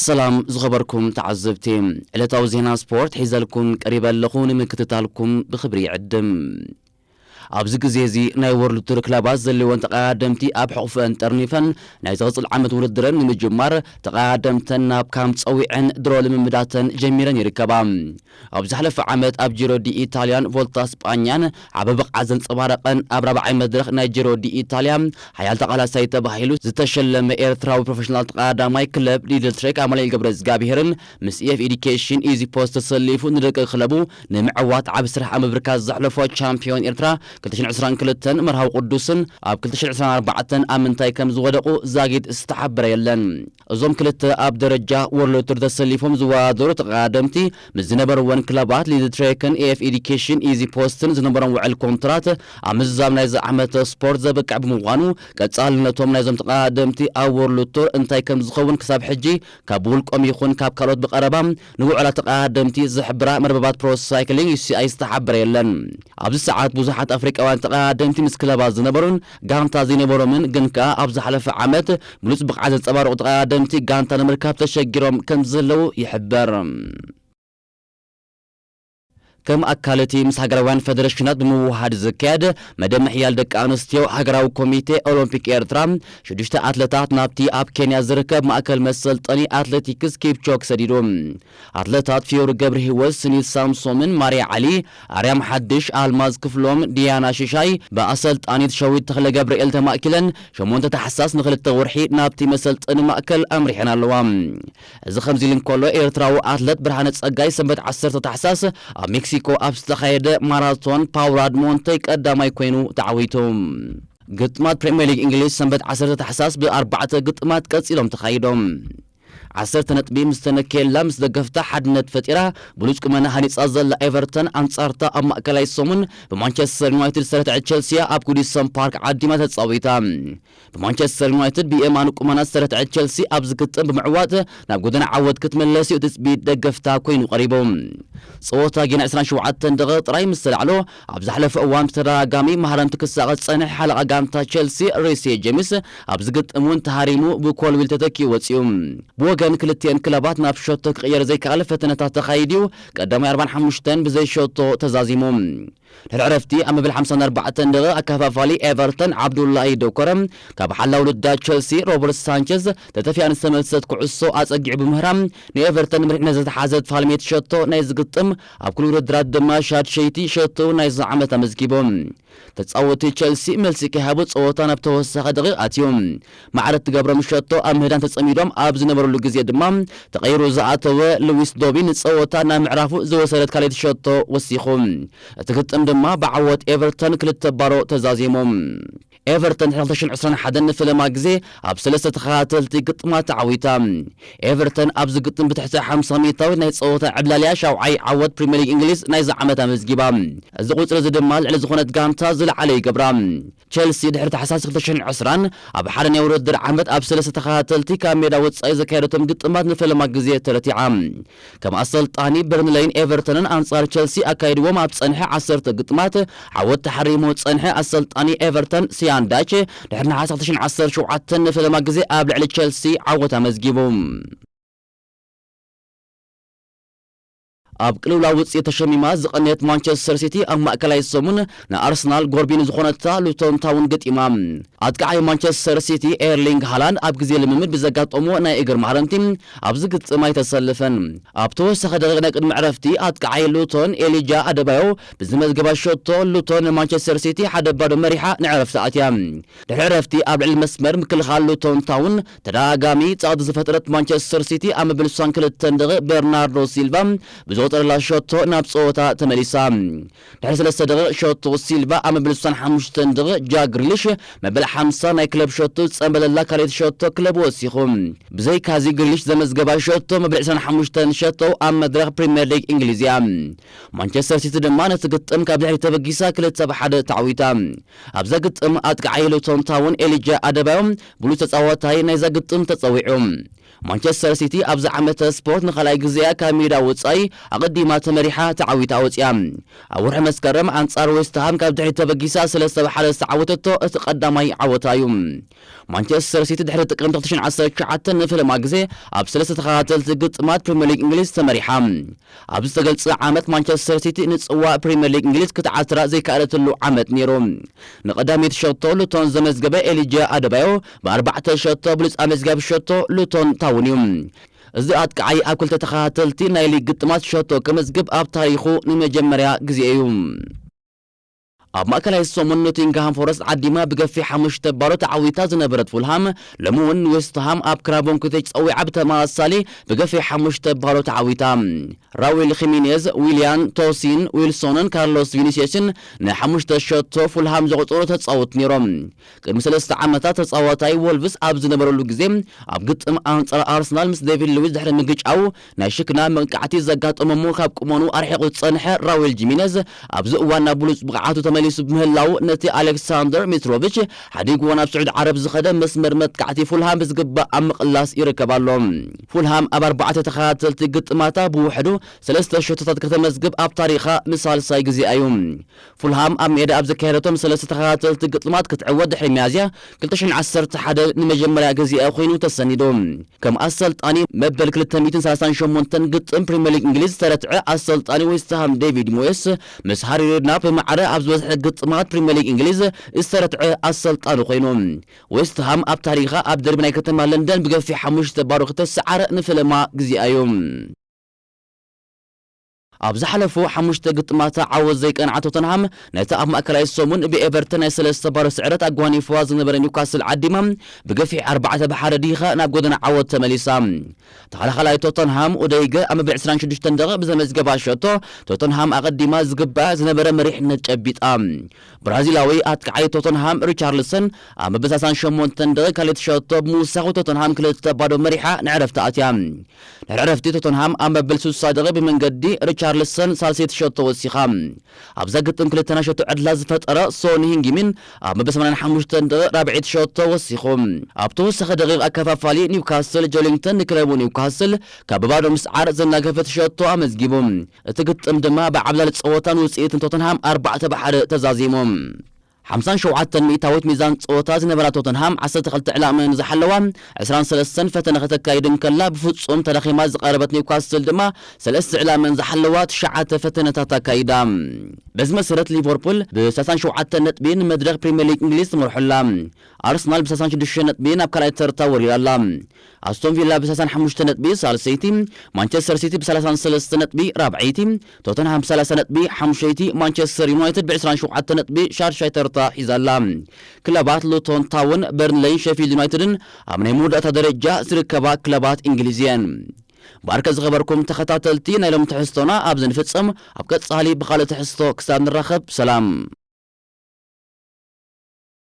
ሰላም ዝኸበርኩም ተዓዘብቲ፣ ዕለታዊ ዜና ስፖርት ሒዘልኩም ቀሪበ ኣለኹ። ንምክትታልኩም ብኽብሪ ይዕድም። ኣብዚ ግዜ እዚ ናይ ወርልድ ቱር ክለባት ዘለወን ተቐዳደምቲ ኣብ ሕቑፈን ጠርኒፈን ናይ ዝቕጽል ዓመት ውድድረን ንምጅማር ተቐዳደምተን ናብ ካምፕ ጸዊዐን ድሮ ልምምዳተን ጀሚረን ይርከባ። ኣብ ዝሓለፈ ዓመት ኣብ ጂሮ ዲ ኢታልያን ቮልታ ስጳኛን ዓቢ ብቕዓት ዘንጸባረቐን ኣብ ራብዓይ መድረኽ ናይ ጂሮ ዲ ኢታልያ ሓያል ተቓላሳይ ተባሂሉ ዝተሸለመ ኤርትራዊ ፕሮፌሽናል ተቐዳዳማይ ክለብ ሊድል ትሬክ ኣማኑኤል ገብረ እግዚኣብሄርን ምስ ኢኤፍ ኤዲኬሽን ኢዚ ፖስት ተሰሊፉ ንደቂ ክለቡ ንምዕዋት ዓቢ ስራሕ ኣብ ምብርካት ዘሕለፎ ቻምፒዮን ኤርትራ ክልተ ሽሕን ዕስራን ክልተን መርሃዊ ቅዱስን ኣብ ክልተ ሽሕን ዕስራን ኣርባዕተን ኣብ ምንታይ ከም ዝወደቑ ዛጊድ ዝተሓበረ የለን። እዞም ክልተ ኣብ ደረጃ ወርልድ ቱር ተሰሊፎም ዝወዳደሩ ተቐዳደምቲ ምስ ዝነበርወን ክለባት ሊድል ትሬክን ኤፍ ኤዲኬሽን ኢዚ ፖስትን ዝነበሮም ውዕል ኮንትራት ኣብ ምዝዛም ናይዚ ዓመት ስፖርት ዘብቅዕ ብምዃኑ ቀጻልነቶም ናይዞም ተቐዳደምቲ ኣብ ወርልድ ቱር እንታይ ከም ዝኸውን ክሳብ ሕጂ ካብ ብውልቆም ይኹን ካብ ካልኦት ብቐረባ ንውዕላት ተቐዳደምቲ ዝሕብራ መርበባት ፕሮ ሳይክሊንግ ዩ ሲ ኣይ ዝተሓበረ የለን። ኣብዚ ሰዓት ብዙሓት ኣፍሪቃውያን ተቐዳደምቲ ምስ ክለባት ዝነበሩን ጋንታ ዘይነበሮምን ግን ከኣ ኣብ ዝሓለፈ ዓመት ብሉጽ ብቕዓት ዘንጸባረቑ ተቐዳደምቲ ጋንታ ንምርካብ ተሸጊሮም ከም ዘለዉ ይሕበር። ከም ኣካል እቲ ምስ ሃገራውያን ፈደረሽናት ብምውሃድ ዝካየድ መደብ ምሕያል ደቂ ኣንስትዮ፣ ሃገራዊ ኮሚቴ ኦሎምፒክ ኤርትራ ሽዱሽተ ኣትለታት ናብቲ ኣብ ኬንያ ዝርከብ ማእከል መሰልጠኒ ኣትሌቲክስ ኪፕቾክ ሰዲዱ። ኣትለታት ፊዮሪ ገብረሂወት፣ ስኒት ሳምሶምን ማርያ ዓሊ፣ ኣርያም ሓድሽ፣ ኣልማዝ ክፍሎም፣ ዲያና ሽሻይ ብኣሰልጣኒት ሸዊት ተኽለ ገብርኤል ተማእኪለን ሸሞንተ ታሕሳስ ንኽልተ ወርሒ ናብቲ መሰልጠኒ ማእከል ኣምሪሐን ኣለዋ። እዚ ከምዚ ኢሉ እንከሎ፣ ኤርትራዊ ኣትለት ብርሃነ ጸጋይ ሰንበት ዓሰርተ ታሕሳስ ኣብ ሜክሲኮ ኣብ ዝተኻየደ ማራቶን ፓውላድ ሞንተይ ቀዳማይ ኮይኑ ተዓዊቱ። ግጥማት ፕሪምየር ሊግ እንግሊዝ ሰንበት ዓሰርተ ታሕሳስ ብኣርባዕተ ግጥማት ቀጺሎም ተኻይዶም። ዓሰርተ ነጥቢ ምስ ተነክየላ ምስ ደገፍታ ሓድነት ፈጢራ ብሉጽ ቁመና ሃኒጻ ዘላ ኤቨርተን ኣንጻርታ ኣብ ማእከላይ ሰሙን ብማንቸስተር ዩናይትድ ዝተረትዐት ቸልሲያ ኣብ ጉዲሰን ፓርክ ዓዲማ ተጻዊታ። ብማንቸስተር ዩናይትድ ብየማን ቁመና ዝተረትዐት ቸልሲ ኣብዚ ግጥም ብምዕዋት ናብ ጎደና ዓወት ክትምለስ እዩ ትጽቢት ደገፍታ ኮይኑ ቀሪቡ። ጸወታ ጌና ዕስራን ሸውዓተን ደቂቕ ጥራይ ምስ ተላዕሎ ኣብ ዝሓለፈ እዋን ብተደጋጋሚ ማህረምቲ ክሳቐ ዝጸንሐ ሓለቓ ጋንታ ቸልሲ ሬሴ ጄምስ ኣብዚ ግጥም እውን ተሃሪሙ ብኮልዊል ተተኪኡ ወጺኡ። ብወገን ክልቲኤን ክለባት ናብ ሸቶ ክቕየር ዘይከኣለ ፈተነታት ተኻይድዩ ቀዳማይ ኣርባዓን ሓሙሽተን ብዘይ ሸቶ ተዛዚሙ። ድሕሪ ዕረፍቲ ኣብ መበል ሓምሳን ኣርባዕተን ደቂቕ ኣከፋፋሊ ኤቨርተን ዓብዱላሂ ዶኮረ ካብ ሓላው ልዳ ቸልሲ ሮበርት ሳንቸዝ ተተፊያ ንዝተመልሰት ኩዕሶ ኣጸጊዑ ብምህራም ንኤቨርተን መሪሕነት ዘተሓዘት ፋልሜት ሸቶ ናይ ዝግጥም ኣብ ኩሉ ውድድራት ድማ ሻድሸይቲ ሸቶ ናይዚ ዓመት ኣመዝጊቡ። ተጻወቲ ቸልሲ መልሲ ከይሃቡ ጸወታ ናብ ተወሳኺ ደቂቕ ኣትዩ። ማዕረ እትገብሮም ሸቶ ኣብ ምህዳን ተጸሚዶም ኣብ ዝነበርሉ ግዜ ድማ ተቐይሩ ዝኣተወ ሉዊስ ዶቢ ንጸወታ ናብ ምዕራፉ ዝወሰደት ካልኣይቲ ሸቶ ወሲኹ። እቲ ግጥም ድማ ብዓወት ኤቨርተን ክልተ ባሮ ተዛዚሙ። ኤቨርተን ድሕሪ ክልተ ሽሕን ዕስራን ሓደን ንፈለማ ግዜ ኣብ ሰለስተ ተኸታተልቲ ግጥማት ተዓዊታ። ኤቨርተን ኣብዚ ግጥም ብትሕቲ ሓምሳ ሚእታዊት ናይ ጸወታ ዕብላልያ ሻውዓይ ዓወት ፕሪምየር ሊግ እንግሊዝ ናይዚ ዓመት ኣመዝጊባ። እዚ ቁጽሪ እዚ ድማ ልዕሊ ዝኾነት ጋንታ ዝለዓለ ይገብራ። ቸልሲ ድሕሪ ታሕሳስ ክልተ ሽሕን ዕስራን ኣብ ሓደ ናይ ውድድር ዓመት ኣብ ሰለስተ ተኸታተልቲ ካብ ሜዳ ወጻኢ ዘካየደቶም ግጥማት ንፈለማ ግዜ ተረቲዓ። ከም ኣሰልጣኒ በርንለይን ኤቨርተንን ኣንጻር ቸልሲ ኣካይድዎም ኣብ ጸንሐ ዓሰርተ ግጥማት ዓወት ተሓሪሙ ጸንሐ ኣሰልጣኒ ኤቨርተን ሲያን ዳች ድሕሪ ነሓሰ ክልተ ሽሕን ዓሰርተ ሸውዓተን ንፈለማ ግዜ ኣብ ልዕሊ ቸልሲ ዓወት ኣመዝጊቡ። ኣብ ቅልውላው ውጽኢት ተሸሚማ ዝቐነየት ማንቸስተር ሲቲ ኣብ ማእከላይ ሰሙን ንኣርሰናል ጎርቢን ዝኾነታ ሉቶን ታውን ገጢማ። ኣጥቃዓይ ማንቸስተር ሲቲ ኤርሊንግ ሃላንድ ኣብ ግዜ ልምምድ ብዘጋጠሞ ናይ እግር ማህረምቲ ኣብዚ ግጥም ኣይተሰለፈን። ኣብ ተወሳኺ ደቂቕ ናይ ቅድሚ ዕረፍቲ ኣጥቃዓይ ሉቶን ኤሊጃ ኣደባዮ ብዝመዝገባ ሸቶ ሉቶን ንማንቸስተር ሲቲ ሓደ ባዶ መሪሓ ንዕረፍቲ ኣትያ። ድሕሪ ዕረፍቲ ኣብ ልዕሊ መስመር ምክልኻል ሉቶን ታውን ተደጋጋሚ ጸቕጢ ዝፈጠረት ማንቸስተር ሲቲ ኣብ መበል ስሳን ክልተን ደቂቕ በርናርዶ ሲልቫ ብዘወጠረላ ሸቶ ናብ ጸወታ ተመሊሳ። ድሕሪ ሰለስተ ደቂቕ ሸቶ ሲልቫ ኣብ መበል ስሳን ሓሙሽተን ደቂቕ ጃክ ግሪሊሽ መበል ሓምሳ ናይ ክለብ ሸቶ ዝጸንበለላ ካልኣይቲ ሸቶ ክለብ ወሲኹ። ብዘይካዚ ግሪሊሽ ዘመዝገባ ሸቶ መበል ዕስራን ሓሙሽተን ሸቶ ኣብ መድረኽ ፕሪምየር ሊግ እንግሊዝ እያ። ማንቸስተር ሲቲ ድማ ነቲ ግጥም ካብ ድሕሪት ተበጊሳ ክልተ ብ ሓደ ተዓዊታ። ኣብዛ ግጥም ኣጥቃዓይ ሉቶን ታውን ኤሊጃ ኣደባዮ ብሉጽ ተጻዋታይ ናይዛ ግጥም ተጸዊዑ። ማንቸስተር ሲቲ ኣብዚ ዓመተ ስፖርት ንኻልኣይ ግዜያ ካብ ሜዳ ወጻኢ ኣቐዲማ ተመሪሓ ተዓዊታ ወጺኣ። ኣብ ወርሒ መስከረም ኣንጻር ዌስትሃም ካብ ድሕሪት ተበጊሳ ሰለስተ ብ ሓደ ዝተዓወተቶ እቲ ቀዳማይ ዓወታ እዩ። ማንቸስተር ሲቲ ድሕሪ ጥቅምቲ ክልተ ሽሕን ዓሰርተ ትሽዓተን ንፍልማ ግዜ ኣብ ሰለስተ ተኸታተልቲ ግጥማት ፕሪምየር ሊግ እንግሊዝ ተመሪሓ። ኣብዚ ዝተገልጸ ዓመት ማንቸስተር ሲቲ ንጽዋ ፕሪምየር ሊግ እንግሊዝ ክትዓትራ ዘይከኣለትሉ ዓመት ነይሩ። ንቐዳመይቲ ሸቶ ሉቶን ዘመዝገበ ኤሊጃ ኣደባዮ ብኣርባዕተ ሸቶ ብሉጽ ኣመዝጋቢ ሸቶ ሉቶን ታውን እዩ። እዚ ኣጥቃዓይ ኣብ ክልተ ተኸታተልቲ ናይ ሊግ ግጥማት ሸቶ ክምዝግብ ኣብ ታሪኹ ንመጀመርያ ግዜ እዩ። ኣብ ማእከላይ ሰሙን ኖቲንግሃም ፎረስት ዓዲማ ብገፊሕ ሓሙሽተ ባዶ ተዓዊታ ዝነበረት ፉልሃም፣ ሎሚ እውን ንዌስትሃም ኣብ ክራቮን ኮቴጅ ጸዊዓ ብተመሳሳሊ ብገፊሕ ሓሙሽተ ባዶ ተዓዊታ። ራውል ኺሚኔዝ፣ ዊልያን ቶሲን ዊልሶንን ካርሎስ ቪኒሲየስን ንሓሙሽተ ሸቶ ፉልሃም ዘቑጸሩ ተጻወትቲ ነይሮም። ቅድሚ ሰለስተ ዓመታት ተጻዋታይ ወልቭስ ኣብ ዝነበረሉ ግዜ ኣብ ግጥም ኣንጻር ኣርሰናል ምስ ዴቪድ ሉዊስ ድሕሪ ምግጫው ናይ ሽክና መጥቃዕቲ ዘጋጠሞ እሞ ካብ ቁመኑ ኣርሒቑ ዝጸንሐ ራውል ጂሚነዝ ኣብዚ እዋን ናብ ብሉጽ ብቕዓቱ ተመሊሱ ብምህላው ነቲ ኣሌክሳንደር ሚትሮቪች ሓዲግዎ ናብ ስዑዲ ዓረብ ዝኸደ መስመር መጥቃዕቲ ፉልሃም ብዝግባእ ኣብ ምቕላስ ይርከብ ኣሎ። ፉልሃም ኣብ ኣርባዕተ ተኸታተልቲ ግጥማታ ብውሕዱ ሰለስተ ሸቶታት ከተመዝግብ ኣብ ታሪኻ ንሳልሳይ ግዜኣ እዩ። ፉልሃም ኣብ ሜዳ ኣብ ዘካየደቶም ሰለስተ ተኸታተልቲ ግጥማት ክትዕወት ድሕሪ ሚያዝያ ክልተ ሽሕን ዓሰርተ ሓደ ንመጀመርያ ግዜኣ ኮይኑ ተሰኒዱ። ከም ኣሰልጣኒ መበል ክልተ ሚእትን ሰላሳን ሸሞንተን ግጥም ፕሪምየር ሊግ እንግሊዝ ዝተረትዐ ኣሰልጣኒ ዌስትሃም ዴቪድ ሞየስ ምስ ሃሪ ሬድናፕ ብማዕረ ኣብ ዝበዝሐ ግጥማት ፕሪምየር ሊግ እንግሊዝ ዝተረትዐ ኣሰልጣኒ ኮይኑ። ዌስትሃም ኣብ ታሪኻ ኣብ ደርቢ ናይ ከተማ ለንደን ብገፊሕ ሓሙሽተ ባዶ ክተሰዓር ንፍልማ ግዜኣ እዩ። ኣብ ዝሓለፉ ሓሙሽተ ግጥማታ ዓወት ዘይቀንዓ ቶተንሃም ነቲ ኣብ ማእከላይ ሰሙን ብኤቨርተን ናይ ሰለስተ ባዶ ስዕረት ኣጓኒፍዋ ዝነበረ ኒውካስል ዓዲማ ብገፊሕ ኣርባዕተ ብ ሓደ ዲኻ ናብ ጎደና ዓወት ተመሊሳ። ተኸላኻላይ ቶተንሃም ኡደይገ ኣብ መበል ዕስራን ሽዱሽተን ደቂቕ ብዘመዝገባ ሸቶ ቶተንሃም ኣቐዲማ ዝግባእ ዝነበረ መሪሕነት ጨቢጣ። ብራዚላዊ ኣጥቃዓይ ቶተንሃም ሪቻርልሰን ኣብ መበል ሰላሳን ሸሞንተን ደቂቕ ካልኣይቲ ሸቶ ብምውሳኹ ቶተንሃም ክልተ ባዶ መሪሓ ንዕረፍቲ ኣትያ። ድሕሪ ዕረፍቲ ቶተንሃም ኣብ መበል ስሳ ደቂቕ ብመንገዲ ሪቻርልሰን ሳልሰይቲ ሸቶ ወሲኻ። ኣብዛ ግጥም ክልተ ናይ ሸቶ ዕድላት ዝፈጠረ ሶን ሂንጊሚን ኣብ መበል ሰማንያን ሓሙሽተን ደቂቕ ራብዐይቲ ሸቶ ወሲኹ። ኣብ ተወሳኺ ደቂቕ ኣከፋፋሊ ኒውካስል ጆሊንግተን ንክለቡ ኒውካስል ካብ ባዶ ምስዓር ዘናገፈት ሸቶ ኣመዝጊቡ። እቲ ግጥም ድማ ብዓብላሊ ጸወታን ውጽኢትን ቶተንሃም ኣርባዕተ ብ ሓደ ተዛዚሙ። ሓምሳን ሸውዓተን ሚእታዊት ሚዛን ጸወታ ዝነበራ ቶተንሃም ዓሰርተ ክልተ ዕላመን ዝሓለዋ ዕስራን ሰለስተን ፈተነ ከተካይድ እንከላ ብፍጹም ተዳኺማ ዝቐረበት ኒውካስል ድማ ሰለስተ ዕላመን ዝሓለዋ ትሽዓተ ፈተነታት ኣካይዳ። በዚ መሰረት ሊቨርፑል ብ ሰላሳን ሸውዓተን ነጥቢ ንመድረኽ ፕሪምየር ሊግ እንግሊዝ ትመርሖ ኣላ። ኣርሰናል ብ ሰላሳን ሽዱሽተን ነጥቢ ናብ ካልኣይ ተርታ ወሪዳ ኣላ። ኣስቶን ቪላ ብ ሰላሳን ሓሙሽተ ነጥቢ ሳልሰይቲ፣ ማንቸስተር ሲቲ ብ ሰላሳን ሰለስተ ነጥቢ ራብዐይቲ፣ ቶተንሃም ብ ሰላሳ ነጥቢ ሓሙሸይቲ፣ ማንቸስተር ዩናይትድ ብ ዕስራን ሸውዓተ ነጥቢ ሻድሻይ ተርታ ሒዛ ኣላ። ክለባት ሉቶን ታውን፣ በርንሌይን ሸፊልድ ዩናይትድን ኣብ ናይ መወዳእታ ደረጃ ዝርከባ ክለባት እንግሊዝ እየን። ባርከ ዝኸበርኩም ተኸታተልቲ ናይ ሎም ትሕዝቶና ኣብዚ ንፍጽም። ኣብ ቀጻሊ ብኻልእ ትሕዝቶ ክሳብ ንራኸብ ሰላም።